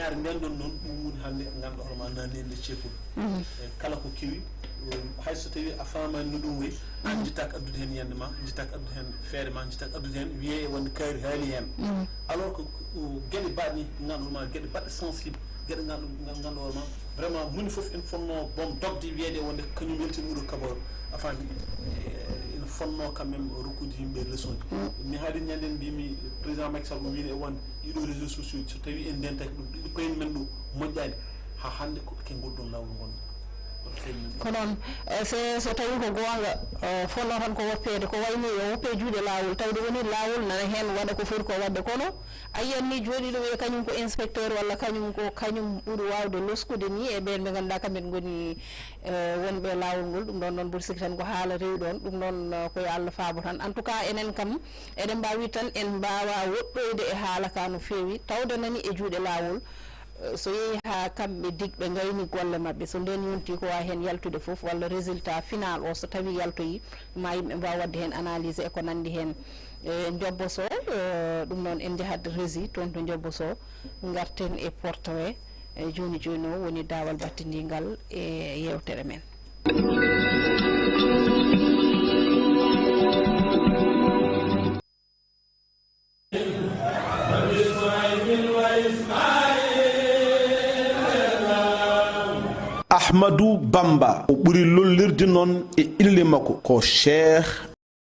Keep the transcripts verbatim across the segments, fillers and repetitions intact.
Nden ɗon noon, ɗum woni hannde ngannduɗaa hoore ma nani en nde ceekol. E kala ko kewi, hay so tawi a faamaani no ɗum wayi, an njittaaka addude heen yiyannde ma, njittaaka addude heen feere ma, njittaaka addude heen wiyee wonde kaari haali heen. Alors que ko geɗe baɗɗe ni, ngannduɗaa hoore ma, geɗe baɗɗe sensible, geɗe ngannduɗaa hoore ma, vraiment moni fof ene fonnoo boom dogde wiyeede wonde kañum yaltini oɗo kabaru. Afan, ene fonnoo quand même rokkude yimɓe leçon ji. Mi haali ñande mbimi président Macky Sall o wiino e wonde ɗiɗo réseaux sociaux, so tawi en ndentaki ɗum, ɗiɗo koyen men ɗo moƴƴani, ha hannde ko ke ngol ɗon lawol ngon. Ko noon, eh, so, so tawi ko goonga, eh, fonnoo tan ko woppeede, ko wayni yo woppe juuɗe laawol, tawde woni laawol nana heen waɗa ko foti ko waɗde, kono a yiyat ni jooɗiiɗo wiya kañum ko inspecteur walla kañum ko kañum ɓuri waawde loskude ni e ɓeen ɓe ngannduɗaa kamɓe ngoni, eh, wonɓe e laawol ngol. Ɗum ɗoon noon mboɗo sikki tan ko haala rewi ɗoon, ɗum ɗoon, eh, ko yo Allah faabo tan. En tout cas, enen kam, eɗen mbaawi tan en mbaawa woɗɗoyde e haala ka no feewi, tawde nani e juuɗe laawol. Eh, so yehi haa kamɓe dig ɓe ngayni golle maɓɓe, so ndeen yonti ko waawi heen yaltude fof, walla résultat final o so tawi yaltoyi, ma yimɓe mbaaw waɗde heen analyse e ko nanndi heen. E Njobbo Sow, eh, ɗum noon en njahat régie toon to Njobbo Sow, ngarten e portrait, eh, jooni jooni o woni daawal battindiingal e yeewtere men. Ahmadu Bamba, o ɓuri lollirde noon e ille makko ko Cheikh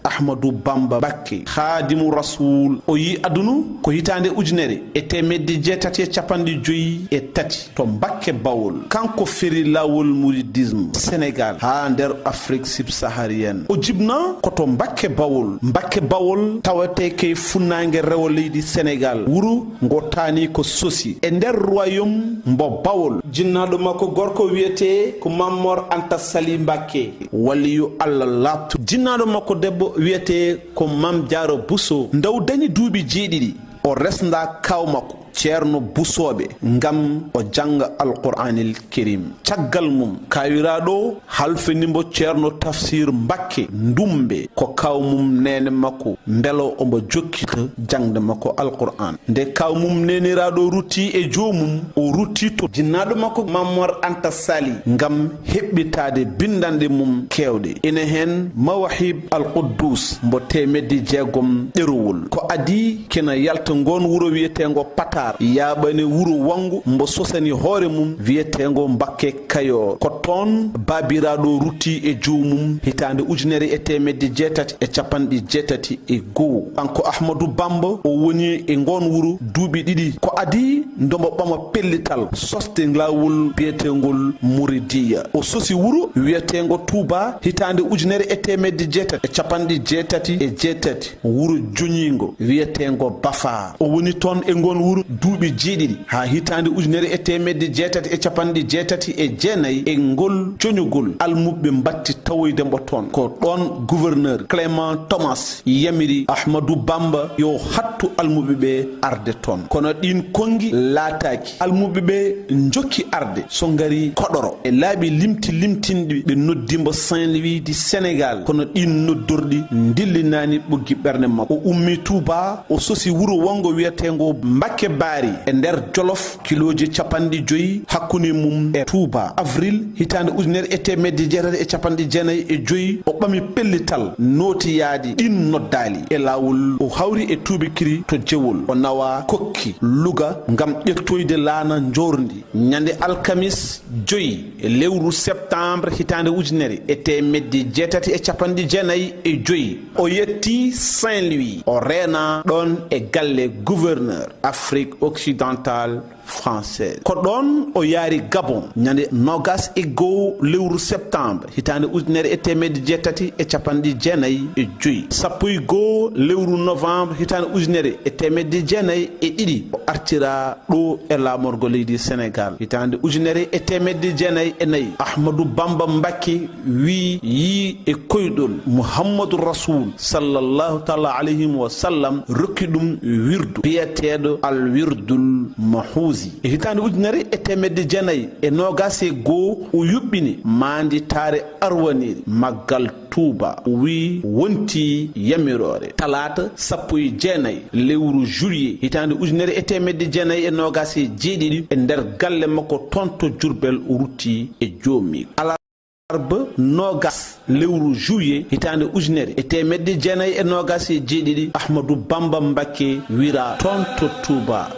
Ahmadu Bamba Mbakke, Khadimu Rasul. O yi aduna ko hitaande ujunere e teemedde jeetati e capanɗe joyi e tati to Mbakke Bawol. Kanko feri laawol mouridisme Sénégal haa nder Afrique subsaharienne. O jibna ko to Mbakke Bawol. Mbakke Bawol tawetee kay funnaange rewo leydi Sénégal, wuro ngo taani ko sosi e nder royaume mbo Bawol. Jinnaaɗo makko gorko wiyetee ko Mammor Anta Sali Mbakke, waliyu Allah laaɓtu. Jinnaaɗo makko debbo wiyetee ko Mam Jaara Buso. Nde o dañi duuɓi jeeɗiɗi, o resnda kaaw makko Ceerno Busooɓe ngam o jannga Alqur'aanil Kariim. Caggal mum, kaawiraaɗo halfini mbo Ceerno Tafsir Mbakke Ndumbe, ko kaaw mum neene makko, mbela omo jokkita jaŋde makko Alqur'aan. Nde kaaw mum neeniraaɗo rutti e joomum, o rutti to jinnaaɗo makko Mammor Anta Sali ngam heɓɓitaade binndanɗe mum keewɗe. Ina heen Mawahib Al Quddus mbo teemedde jeegom ɗerowol. Ko adii kina yalta ngoon wuro wiyeteengo Patar, yaaɓane wuro wanngo mbo sosani hoore mum wiyeteengo Mbakke Kayoor. Ko toon baabiraaɗo rutti e joomum hitaande ujunere e teemedde jeetati e capanɗe jeetati e goo. Kanko Ahmadu Bamba, o woni e ngoon wuro duuɓi ɗiɗi. Ko adii nde mo ɓama pellital sosde laawol biyeteengol Muridiya. O sosi wuro wiyeteengo Tuuba hitaande ujunere e teemedde jeetati e capanɗe jeetati e jeetati, wuro joñiingo wiyeteengo Bafa. O woni toon e ngoon wuro duuɓi jeeɗiɗi, haa hitaande ujunere e teemedde jeetati e capanɗe jeetati e jeenayi. E ngol joñugol, almuɓɓe mbatti tawoyde mbo toon. Ko ɗoon gouverneur Clément Thomas yamiri Ahmadu Bamba yo hattu almuɓɓe ɓe arde toon. Kono ɗiin konngi laataaki. Almuɓɓe ɓe njokki arde, so ngari Koɗoro. E laabi limti limtinɗi, ɓe noddi mbo Saint-Louis du Sénégal. Kono ɗiin noddorɗi ndillinaani ɓoggi ɓernde makko. O ummii Tuuba, o sosi wuro wonngo wiyeteengo Mbakke Baari e nder Jolof, kilooji capanɗe joyi hakkunde mum e Tuuba. Avril hitaande ujunere e teemedde jeetati e capanɗe jeenayi e joyi, o ɓami pellital nootiyaade ɗiin noddaali. E laawol, o hawri e tuubakiri to Jewol. O nawa Kokki, Luga, ngam ƴettoyde laana njoorndi. Ñande alkamis joyi lewru septembre hitaande ujunere e teemedde jeetati e capanɗe jeenayi e joyi, o yetti Saint-Louis, o reena ɗoon e galle gouverneur Afrique occidentale française. Ko ɗoon o yaari Gabon ñande noogas e goo lewru septembre hitaande ujunere e teemedde jeetati e capanɗe jeenayi e joyi. Sappo e goo lewru novembre hitaande ujunere e teemedde jeenayi e ɗiɗi, o artira ɗo e laamorgo leydi Sénégal. Hitaande ujunere e teemedde jeenayi e nayi, Ahmadu Bamba Mbakke wii, yii e koyɗol Muhammadu Rasul sallallahu taala alayhi wa sallam, rokki ɗum wirdu biyeteeɗo al Wirdul Mahuusi. E hitaande ujunere e teemedde jeenayi e noogaas e goo, o yuɓɓini maanditaare arwaneeri maggal Tuuba. O wiyi wonti yamiroore talaata sappo e jeenayi lewru juillet hitaande ujunere e teemedde jeenayi e noogaas e jeeɗiɗi e nder galle makko toon to Jurbel, o rutti e joomi. Alarba noogaas lewru juillet hitaande ujunere e teemedde jeenayi e noogaas e jeeɗiɗi, Ahmadu Bamba Mbakke wira toon to Tuuba.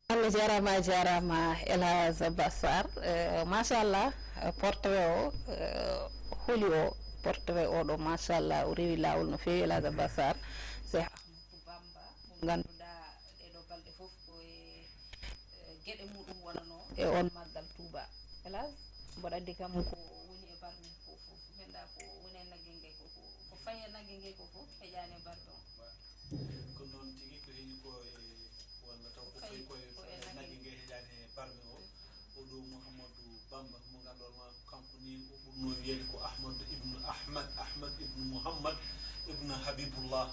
Allah jaaraama, a jaaraama, El Hadj Bassar. Eh, machallah, eh, portrait o, eh, holi o, portrait o ɗo, machallah, o rewi laawol no feewi, El Hadj Bassar. Cheikh Ahmadou Bamba, mo ngannduɗaa ɗee ɗoo balɗe fof ko e, eh, geɗe muɗum wonanoo e on maggal Touba. El Hadj, mboɗo anndi kam ko woni e barme ko fof, mi anndaa ko woni e nagge nge ko, ko, ko fayi e nagge nge ko fof, heƴaani e barme o. Ko noon tigi, ko heƴi ko e, walla taw ko fayi ko e nagge nge heƴaani e barme o. Oɗo Mouhamadou Bamba mo ngannduɗaa ma, kanko ni o ɓurno wiyeede ko Ahmad ibn Ahmad, Ahmad ibn Mouhammad ibn Habibullah.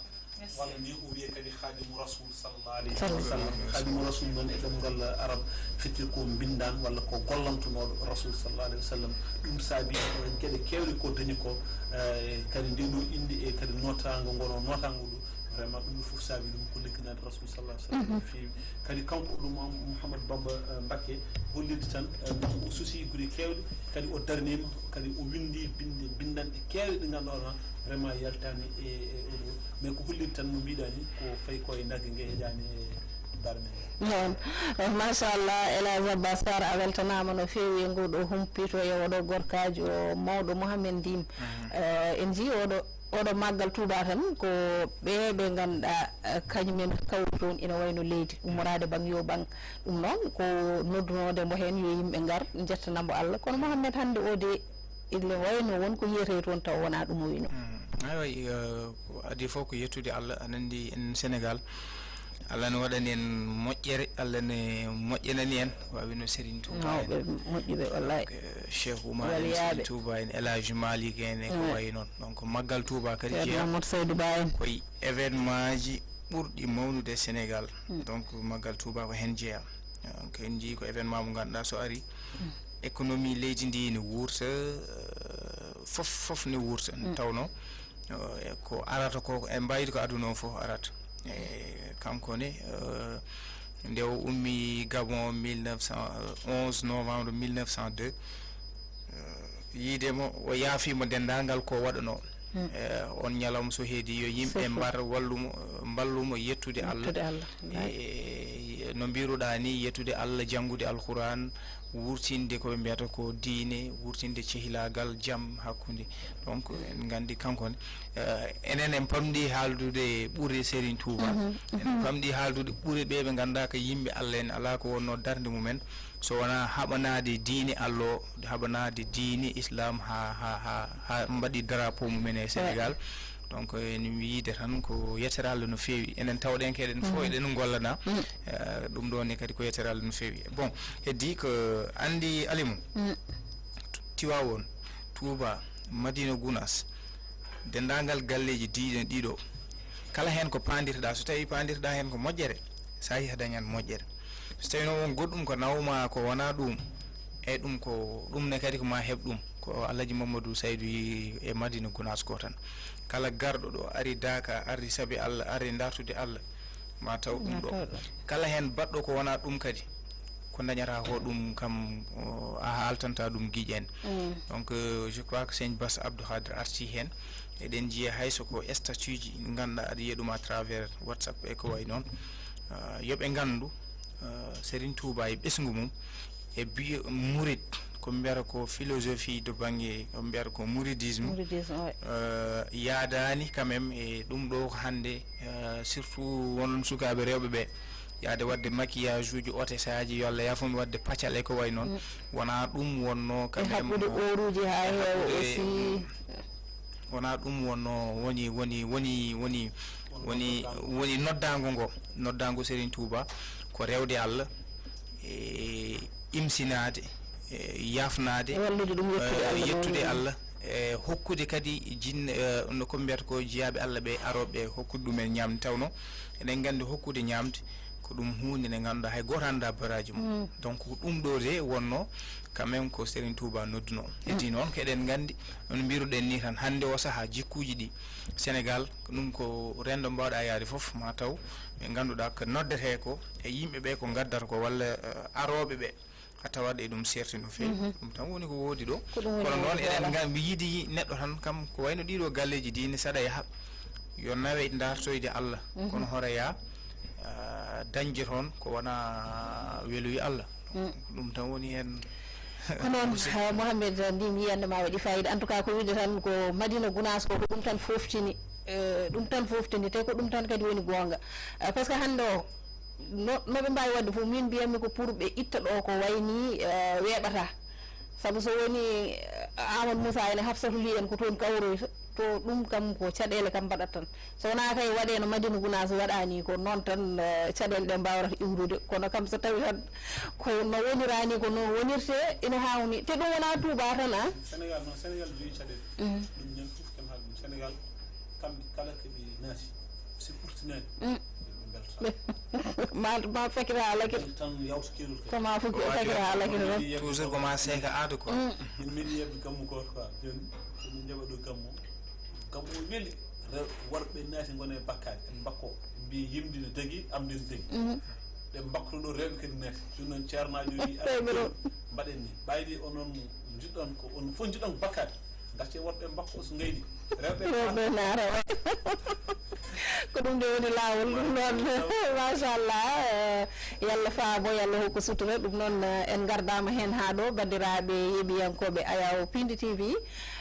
Walla ni o wiye kadi Khadimu Rasul sallallahu alayhi wa sallam. Khadimu Rasul noon e ɗemngal Arab firti ko mbinndaan walla ko gollantonooɗo Rasul sallallahu alayhi wa sallam. Ɗum saabi geɗe keewɗe ko dañi ko, eh, kadi ndee ɗoo innde e kadi nootaango ngono nootaango ɗo. Vraiment, ɗum ɗo fof saabi ɗum ko ligganaade Rasul sallallahu alayhi wa sallam no feewi. Kadi kanko ɗum Mouhamadou Bamba, eh, Mbacké, hollirde tan, eh, ɗum o suusi gure keewɗe, kadi o darniima, kadi o winndi binnde, binndanɗe keewɗe ɗe ngannduɗaa vraiment yaltaani e, e oɗo. Mais ko hollirde tan no mbiɗa ni, ko fayi ko e nagge nge heƴaani e barme. Noon. Eh, machallah, El Hadj Abbas Sarr, a weltanaama no feewi e ngoo ɗoo humpito e oɗo gorkaajo mawɗo Mouhamed Ndim. Eh, en njii oɗo Oɗo maggal Touba tan ko ɓe ɓe ngannduɗaa, eh, kañumen kawri toon ina wayno leydi, ummoraade bang yo bang. Ɗum noon ko noddunoode mbo heen yo yimɓe ngar njettana mbo Allah. Kono Mouhamed hannde o de ina wayno won ko yiyetee toon taw wonaa ɗum o wino. Mm. Aywa, eh, ko adii fof ko yettude Allah. Aɗa anndi en Sénégal, Allah ne waɗani en moƴƴere, Allah ne moƴƴinani en, waawi no Serigne Touba en. Mawɓe moƴƴuɓe, wallahi. Donc, eh, Cheikh Oumar en, Serigne Touba en, El Hadj Malick en, e ko wayi noon. Donc, maggal Touba kadi jeyaa Mamadou Saydou Ba en. Koye événement ji ɓurɗi mawnude Sénégal. Mm. Donc, maggal Touba ko heen jeyaa. Donc, en njii ko événement mo ngannduɗaa so ari, économie leydi ndi ne wuurta, eh, fof, fof ne wuurta. Mm. Tawno, eh, ko arata ko, en mbaydi ko aduna o fof arata. E kanko ne, eh, nde o ummi Gabon mille neuf cent onze novembre mille neuf cent deux, eh, yiide mo, o yaafiima denndaangal ko waɗanoo. Mm. Eh, on ñalawma so heedi, yo yimɓe mbar wallumo, mballumo yettude Allah. Yettude Allah, wallahi. E, no mbiruɗaa ni, yettude Allah, janngude Alquran, wurtinde ko ɓe mbiyata ko diine, wurtinde cehilaagal, jam hakkunde. Donc, en nganndi kanko ne, eh, enen en pamɗi haaldude ɓure Serigne Touba. Mhm, en mhm. pamɗi haaldude ɓure ɓe ɓe ngannduɗaa ko yimɓe Allah en, alaa ko wonnoo darnde mumen. So wonaa haɓanaade diine Allah o, haɓanaade diine Islam haa, haa, haa, haa mbaɗi drapeau mumen e Sénégal. Donc, en wiide tan ko yettere Allah no feewi. Enen tawɗen ko eɗen fof eɗen ngollana. Mm. Eh, ɗum ɗo ne kadi ko yettere Allah no feewi. Bon, heddi ko anndi Alimu. Mm. Tiwaawoon, Touba, Madina Gunaas, denndaangal galleeji diine ɗiɗo, kala heen ko paandirɗaa, so tawii paandirɗaa heen ko moƴƴere, so a yii a dañan moƴƴere. So tawii noon won goɗɗum ko nawmaa ko wonaa ɗum, eyi ɗum ko, ɗum ne kadi ko ma heɓ ɗum, ko Alhaji Mamadou Saydou yi e Madina Gunaas ko tan. Kala garɗo ɗo ari daaka, ari sabi Allah, ari dartude Allah, ma taw ɗum ɗo. Kala heen baɗɗo ko wonaa ɗum kadi, ko dañata ko ɗum kam, o, a haaltanta ɗum giƴen. Mm. Donc, euh, je crois que Sëñ Bass Abdou Khadre arti heen. Eɗen njiya hay so ko statut ji ɗi ngannduɗaa aɗa yiya ɗum à travers WhatsApp e ko wayi noon. Ah, yo ɓe nganndu, ah, Serigne Touba e ɓesngu mum, e biyo murid, ko mbiyata ko philosophie to bannge, ko mbiyata ko mouridisme. Mouridisme, ouais. Euh, yaadaani quand même e ɗum ɗo ko hannde, euh, surtout wonon sukaaɓe rewɓe ɓe, yaade waɗde maquillage uji, otesaaji, yo Allah yaafo mi, waɗde pacal e ko wayi noon. Mm. Wonaa ɗum wonnoo quand même haɓɓude ooruuji haa heewa aussi. Wonaa ɗum wonnoo woni, woni, woni, woni, woni, woni noddaango ngo. Noddaango Serigne Touba ko rewde Allah, e imsinaade, e yaafnaade, e wallude ɗum yettude, e Allah, yettude Allah, e hokkude kadi jinne, e no ko mbiyata ko jiyaaɓe Allah ɓe arooɓe hokkude ɗumen ñaamde. Tawno eɗen nganndi hokkude ñaamde ko ɗum huunde nde ngannduɗaa hay gooto anndaa baraaji mum. Mm. Donc ko ɗum ɗo de wonno quand même ko Serigne Touba nodduno. Mm. Heddi noon ko eɗen nganndi no mbiruɗen ni tan hannde o sahaa jikkuuji ɗi Sénégal, ko ɗum ko renndo mbawɗa yaade fof ma taw ɓe ngannduɗaa ko noddetee ko e yimɓe ɓe ko ngaddata ko walla, eh, arooɓe ɓe. A tawat e ɗum seerti no feewi. Mhm. Ɗum tan woni ko woodi ɗo. Ko ɗum woni kono noon woodi eɗen ɗo. Nga-, mi yiɗi neɗɗo tan kam ko wayno ɗiɗo galleeji diine saɗa yaha yo nawe dartoyde Allah. Mhm. Kono horeya, ah, dañde toon ko wona weluyi Allah. Mm. Ɗum tan woni heen. Ko noon, ah, Mohamed, ndin yiyannde ma waɗi fayida. En tout cas, ko wiide tan ko Madina Gunaas ko, ko ɗum tan foftini. Eh, ɗum tan foftini, te ko ɗum tan kadi woni goonga. Eh, par ce que hannde o, no, no ɓe mbaawi waɗde fof, min mbiyatmi ko pour ɓe itta ɗo ko wayni, eh, weeɓata. Sabu so woni, eh, Amadou Moussa en e Hafsatou Ly en ko toon kawroyta, to ɗum kam ko caɗeele kam mbaɗat tan. So wonaa kay waɗee no Madina Gunaas waɗani ko noon tan, eh, caɗeele ɗe mbaawrata iwrude. Kono kam so tawi tan ko no wonirani ko no wonirte ina hawni. Te ɗum wonaa Touba tan, a? Sénégal noon, Sénégal joyi caɗeele. Mhm. Ɗum ñande fof kam haala ɗum. Sénégal, kamɓe kala ko ɓe naati, si ɓurtinaani, mm, ɓe mbeltataa. Ma, ma fakira ala kadi. Tan yawta keerol kadi. Ko ma fuk-, fakira ala kadi tan. Toujours ko ma seeka aada quoi. Mm. Min mbiɗi yeɓde gammu gooto quoi. Jooni, min njaɓa ɗo gammu. Gammu o weli. Rew-, worɓe naati ngona e bakkaade. En mbakko. En mbiyi yimde ne dagi, amde ne dagi. Mhm. Ɓe mbakkoto ɗo rewɓe kadi naati. Jooni noon ceernaajo wi, "Aɗa mbaɗen ni." Ɓayde onon njiɗɗon ko on fof njiɗɗon bakkaade. Gacce worɓe mbakko so ngayni. Rewɓe rewɓe naata. Ko ɗum de woni laawol ɗum noon. Machallah, eh, yalla faabo, yalla hokku sutura. Ɗum noon, eh, en ngardaama heen haa ɗo, banndiraaɓe yeeɓiyankooɓe Ayaw Pindi T V,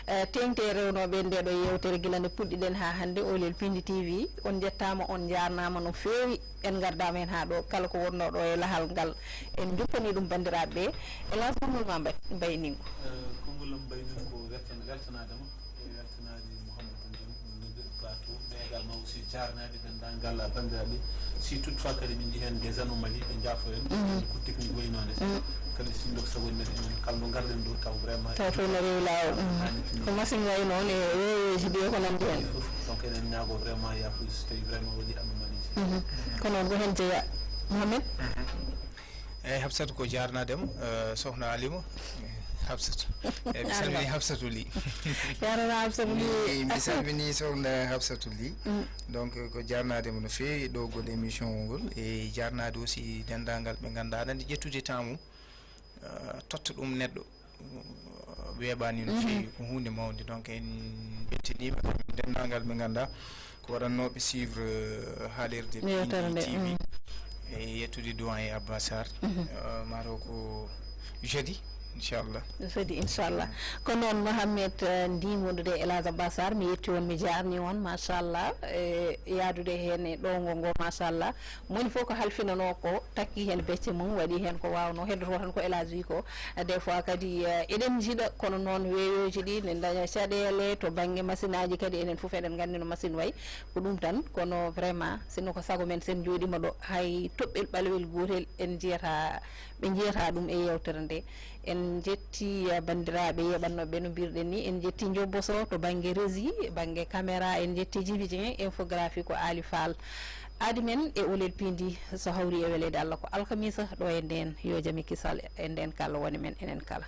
eh, teeŋti e rewnooɓe nde ɗo yeewtere gila nde puɗɗiɗen haa hannde, Oolel Pindi T V. On njettaama, on njaarnaama no feewi. En ngardaama heen haa ɗo, kala ko wonnoo ɗo e lahal ngal, en njuppanii ɗum banndiraaɓe ɓe. Hélas, konngol ma mbay-, mbayningo. Eh, konngol am mbayningo ko wertan-, weltanaade ma, e weltanaade Mouhamadou Ndiaye, mo nodduɗo plateau, mais également aussi jaarnaade denndaangal banndiraaɓe. Si toutefois kadi min njii heen des anomalies, ɓe njaafo en, mhm, ko technique wayi noon e. Mm. Kadi sinno ko sago neɗɗo men, kala no ngarɗen ɗo, taw vraiment taw fof no rewi laawol. Mm. Ko machine wayi noon e weeweeji ɗi e ko nanndi heen. Donc eɗen ñaago vraiment yaafuya so tawi vraiment waɗi anomalie. Mhm. Ko noon, ko heen jeyaa. Mohamed? Mhm. Eeyi, Hafsatu, ko jaarnaade mo, eh, Sohna Alima. Eh, Hafsatu. Eeyi, mi salmini Hafsatu Ly. Jaarana Hafsatu Ly. Mi, mi salmini Sohna Hafsatu Ly. Mm. Donc, ko jaarnaade mo no feewi ɗo gol émission o ngol. E jaarnaade aussi denndaangal ɓe ngannduɗaa aɗa anndi ƴettude temps mum, eh, totta ɗum neɗɗo. Weeɓaani no, mhm, feewi, ko huunde mawnde. Donc, en mbeltaniima denndaangal ɓe ngannduɗaa ko waɗannooɓe suivre, euh, haalirde yewtere nde, Pindi T V. Mm. E yettude doyen Abba Sarr. Mhm. Euh, mataw ko jeudi, inchallah. Jeudi, inchallah. Ko noon, Mohamed, euh, ndimuɗo de El Hadj Abba Sarr, mi yetti on, mi jaarni on, machallah. E yaadude heen e ɗowngo ngo, machallah. Moni fof ko halfinanoo ko, takki heen becce mum, waɗi heen ko waawnoo, heddotoo tan ko El Hadj wi ko. Des fois kadi, eh, eɗen njiɗa, kono noon weeyoji ɗi ne daña caɗeele to bannge masinaaji kadi, enen fof eɗen nganndi no machine wayi, ko ɗum tan. Kono vraiment, sinno ko sago men, sen njooɗiima ɗo, hay toɓɓel ɓalewel gootel en njiyata, ɓe njiyata ɗum e yeewtere nde. En njetti, eh, banndiraaɓe yeeɓannooɓe no mbirɗen ni, en njetti Njoboso to bannge régie, bannge caméra, en njetti Djibi Dieng, infographie ko Ali Fall. Aadi men e Oolel Pindi, so hawri e weleede Allah ko alkamisa ɗo e ndeen, yo jam e kisal e ndeen kala wone men enen kala.